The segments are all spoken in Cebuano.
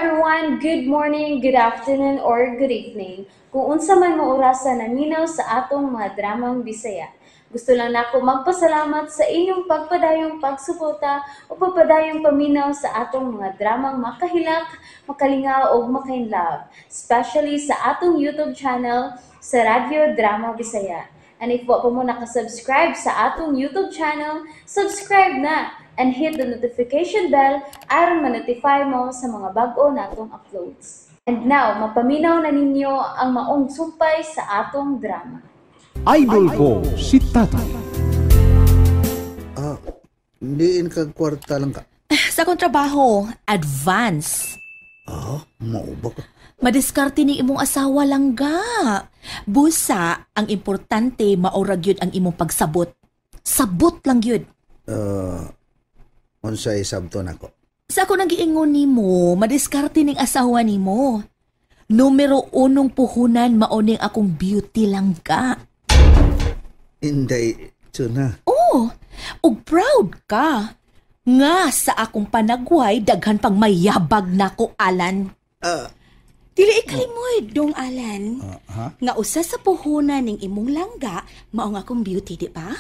Everyone! Good morning, good afternoon, or good evening. Kung unsa man mo orasa naminaw sa atong mga dramang Bisaya. Gusto lang nako magpasalamat sa inyong pagpadayong pagsuporta o pagpadayong paminaw sa atong mga dramang makahilak, makalingaw ug makainlove, especially sa atong YouTube channel sa Radyo Drama Bisaya. And if wa pa mo nakasubscribe sa atong YouTube channel, subscribe na and hit the notification bell aron ma-notify mo sa mga bag-o natong uploads. And now, mapaminaw na ninyo ang maong sumpay sa atong drama. Idol ko si Tatay. Ah, diin kag kwarta lang ka? Sa akong trabaho, advance. Ah, mao ba ka? Madiskarte ni imong asawa lang ga. Busa, ang importante maorag yun ang imong pagsabot. Sabot lang yun. Unsay sabton ako? Sa ako nang giingon nimo, madiskarte ning asawa nimo. Numero unong puhunan maoning akong beauty lang ka. Inday, tsuna. Oh, ug proud ka. Nga sa akong panagway, daghan pang mayabag nako, Alan. Ah, Dili ikalimod, dong Alan. Ha? Nga usa sa puhunan ning imong langga, mao nga akong beauty, di ba?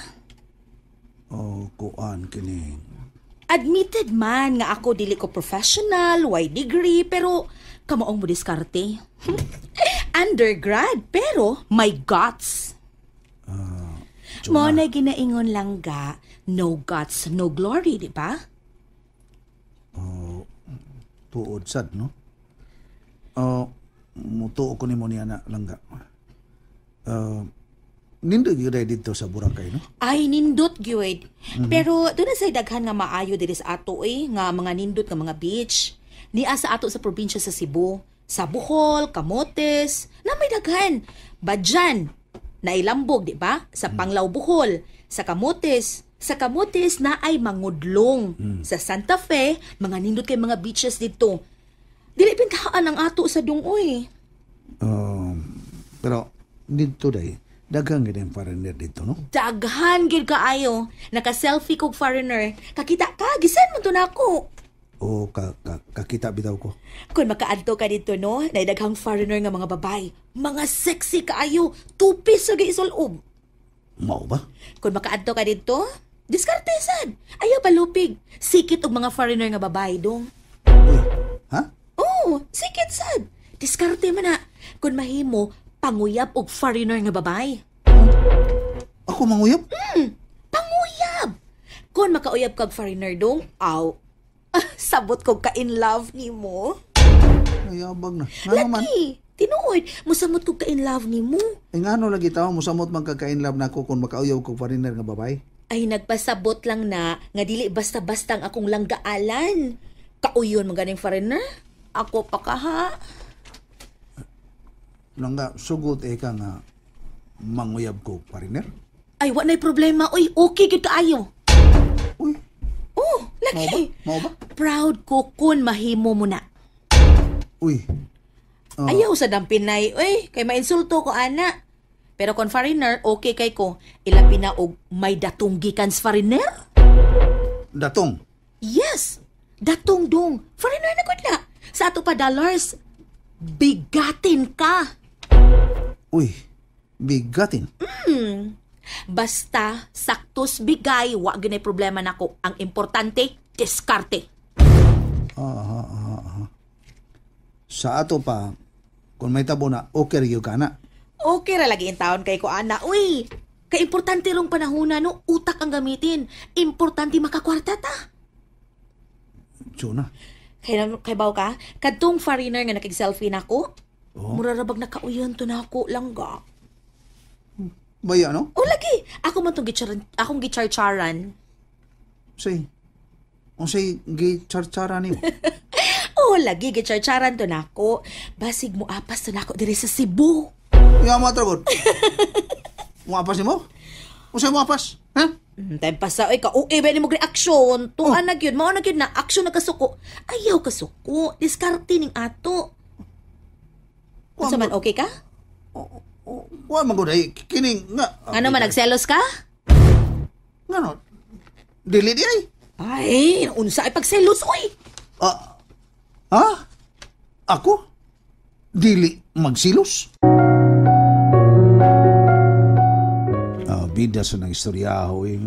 Oh, kuan kining. Admitted man nga ako dili ko professional, way degree, pero kamaong mo diskarte. Undergrad, pero may guts. Tsuna. Mo na ginaingon langga, no guts, no glory, di ba? Tuod sad, no? Oh, mutuo ko nimo niya na langga. Nindot gyud ay didto sa Boracay, no? Ay, nindot gyud. Pero doon na say daghan nga maayo diri sa ato eh, nga mga nindot nga mga beach. Nia sa ato sa probinsya sa Cebu, sa Bohol, Camotes, na may daghan. Badyan, nailambog, di ba? Sa Panglao Bohol, sa Camotes. Sa Camotes na ay mangudlong. Sa Santa Fe, mga nindot kay mga beaches dito. Dili pintahaan ang ato sa dungoy. Pero dito day, daghang gyud ang foreigner dito, no? Daghan gyud kaayo. Naka-selfie kog foreigner. Kakita ka, gisan mo to nako. O ka, ka, kakita bitaw ko. Kung makaadto ka dito, no, na daghang foreigner nga mga babay. Mga sexy kaayo, two-piece ra isulob. Mao ba? Kung makaadto ka dito, diskarte sad. Ayaw palupig. Sikit og mga foreigner nga babay dong. Uy, ha? Oh, sikit sad. Diskarte man na. Kung mahimo, panguyab og foreigner nga babay. Ako manguyab? Panguyab! Kung makauyab kag foreigner dong, aw, sabot kog ka in love nimo. Nayabag na. Ngano man? Lagi, tinuod, musamot kog ka in love nimo. Eh, ngano lagi tao musamot man kag love nako kung makauyab kog foreigner nga babay? Ay, nagpasabot lang na nga dili basta-basta ang akong langgaalan. Kauyon man ganing foreigner. Ako pa ka ha. Langga, sugot eh ka nga manguyab ko foreigner? Ay, wa na'y problema. Uy, okay gyud kaayo. Uy, Oh, mao ba? lagi. Mao ba? Proud ko kun mahimo mo na. Uy, Ayaw sa dampinay, uy, kay mainsulto ko ana. Pero kon foreigner, okay kay ko. Ilabi na og may datong gikan sa foreigner? Datong. Yes, datong dong. Foreigner na gud na. Sa ato pa dollars, bigatin ka. Uy, bigatin. Basta saktos bigay, wa gyud problema nako. Ang importante, diskarte. Sa ato pa, kung may tabo na, okay ra gyud ka na. Okay ra lagi in taon kay ko ana. Uy, kay importante rong panahona no, utak ang gamitin. Importante makakwarta ta. Tsuna. Kay baw ka, kadtong foreigner nga nakig-selfie nako. Oh. Mura ra bag nakauyon to nako langga. Baya, no? O lagi, ako man tong gicharan, akong gicharcharan. Say, unsay gicharchara nimo? Oh, lagi gicharcharan to nako. Basig mo apas to nako diri sa Cebu. Ya mo tragod. Muapas nimo? Unsay muapas? Ha? Time pa sa, oy, ka, okay ba ni mo reaksyon? Tuan na gyud, mao na gyud na, aksyon na kasuko. Ayaw kasuko, diskarte ning ato. Unsa man, okay ka? Wa man gud ay kining nga. Ano man, nagselos ka? Ngano? Dili di ay. Ay, unsa ay pagselos, oy! Ah. Ha? Ako? Dili magsilos? Bida sa nang istoryaho eh.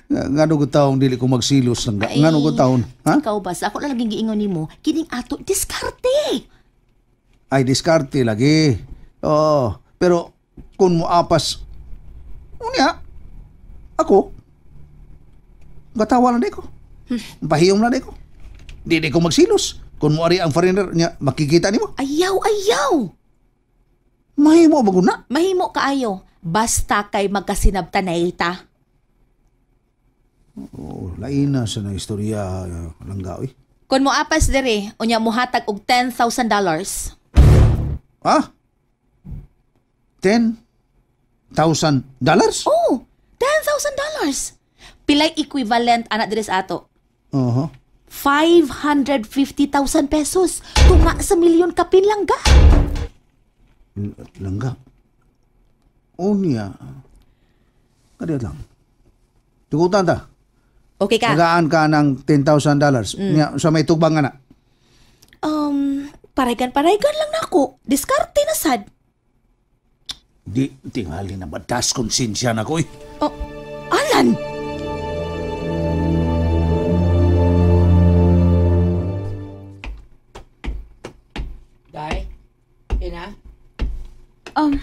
Nga nga taong dili ko magsilos lang. Nga ko taon. Ha? Ikaw ba, sa ako na laging giingon nimo, kining ato, diskarte. Ay, diskarte lagi. Oo. Pero kung moapas, unya, ako, gatawa na di ko. Pahiyom na di ko. Di ko magsilos. Kung moari ang foreigner niya, makikita nimo. Ayaw, ayaw. Mahimo ba guna? Mahimo kaayo. Basta kay magkasinabtanay ta. Oh, lain na sa na istorya langga oy. Kung moapas diri, unya mohatag og $10,000. Ha? $10,000? Oh, $10,000. Pilay equivalent ana diri sa ato? Oho. 550,000 pesos. Tunga sa milyon kapin langga. Langga. Unya. Kadiyo lang. Tugutan ta. Okay ka? Tagaan ka ng $10,000. Nya, sa may tugbang nga na. Paraygan-paraygan lang nako. Diskarte na sad. Di, tingali na batas konsensya na ko eh. Oh, Alan! Day, ina, Oh,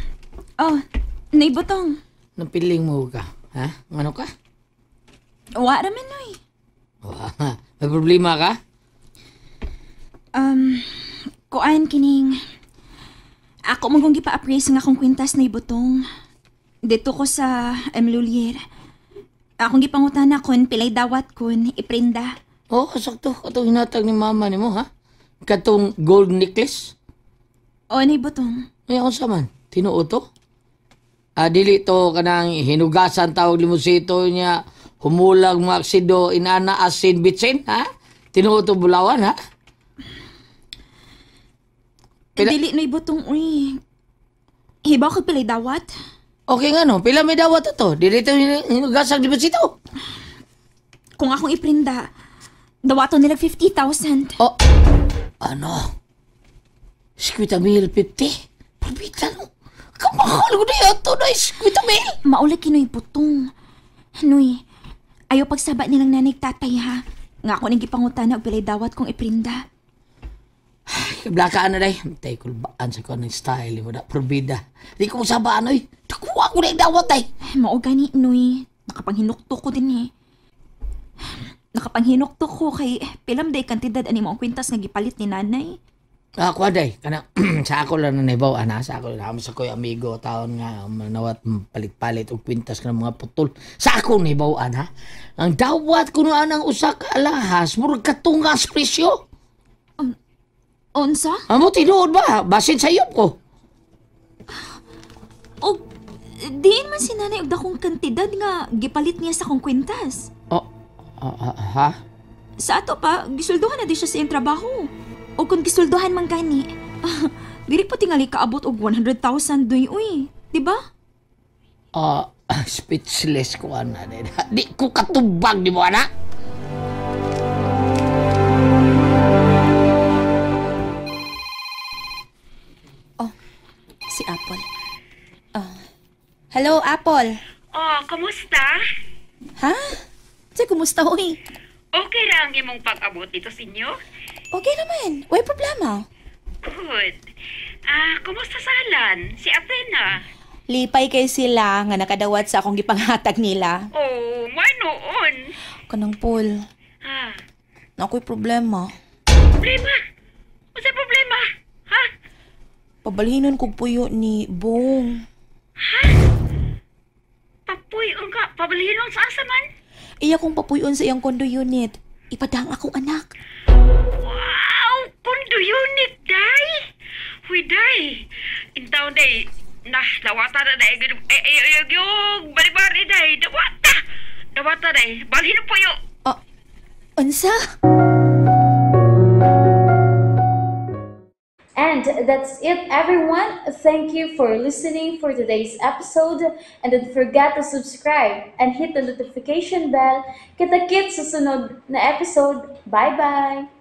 naibotong. napiling mo ka, ha? Ano ka? Wa raman, oy. Wa, may problema ka? Kuan kining. Ako mong kong gipa-appraise nga akong kwintas na ibutong. Dito ko sa M. Lulier. Akong gipangutana kon pilay dawat kon iprinda. Oo, oh, sakto. Katong hinatag ni mama nimo, ha? Katong gold necklace? O, naibutong. Ay, ako sa man. Tinuo to? Ah, dili to kanang hinugasan tawag limosito niya, humulag maksido, inana asin bitsin, ha? Tinuo to bulawan, ha? Dili na ibutong, uy. Hibaw ko pilay dawat. Okay nga no, pila may dawat to. Dili to hinugasan limosito. Kung akong iprinda, dawaton nila 50,000. Oh, ano? Skwita mil 50? Parbita no? Kamahal ko na yato na skwita mil. Maula kinoy butong. Nuy, ayaw pagsaba nilang nanay tatay ha. Nga ako nang gipangutana og pilay dawat kong iprinda. Ay, kablakaan na day. Tay, kulbaan sa ko ng style mo na, probida. Di ko masabaan, oy. Nakuha ko na yung dawat, ay. Mao gani, Nuy. Nakapanghinukto ko din eh. Nakapanghinukto ko kay pilam day kantidad ani mo ang kwintas nga gipalit ni nanay. Ako day, kana sa ako lang na naibaw, ana, sa ako lang sa ko'y amigo taon nga manawat palit-palit og kwintas ka ng mga putol. Sa ako naibaw, ana, ang dawat kuno anang usa ka alahas, murag katungas presyo. Unsa? Amo tinuod ba? Basin sa iyop ko. Og diin man si nanay og dakong kantidad nga gipalit niya sa akong kwintas. Oh, ha? Sa ato pa, gisulduhan na di siya sa iyang trabaho. O kung gisulduhan man gani, diri po tingali kaabot og 100,000 duy uy, di ba? Speechless ko ana. Di ko katubag di mo ana. Oh, si Apple. Hello, Apple. Oh, kumusta? Ha? Say, kumusta, uy? Okay ra ang imong pag-abot dito sa inyo? Okay naman. Way problema. Good. Kumusta sa Alan? Si Athena? Lipay kay sila nga nakadawat sa akong gipanghatag nila. Oh, manoon. Kanang Paul. Ah, Nakoy problema. problema? Unsa problema? Ha? Pabalhinon kog puyo ni Bong. Ha? Papuyon ka? Pabalhinon sa asa man? Iya kong papuyon sa iyang condo unit. Ipadang akong anak. Wow! Condo unit, day! Huy, day! Intaw, day. Nah, dawata na, day. Ay, ay, ay, ay, bari-bari, day. Dawata! Dawata, day. Balhin po yun. Oh, unsa? And that's it, everyone. Thank you for listening for today's episode. And don't forget to subscribe and hit the notification bell. Kita-kits sa sunod na episode. Bye-bye!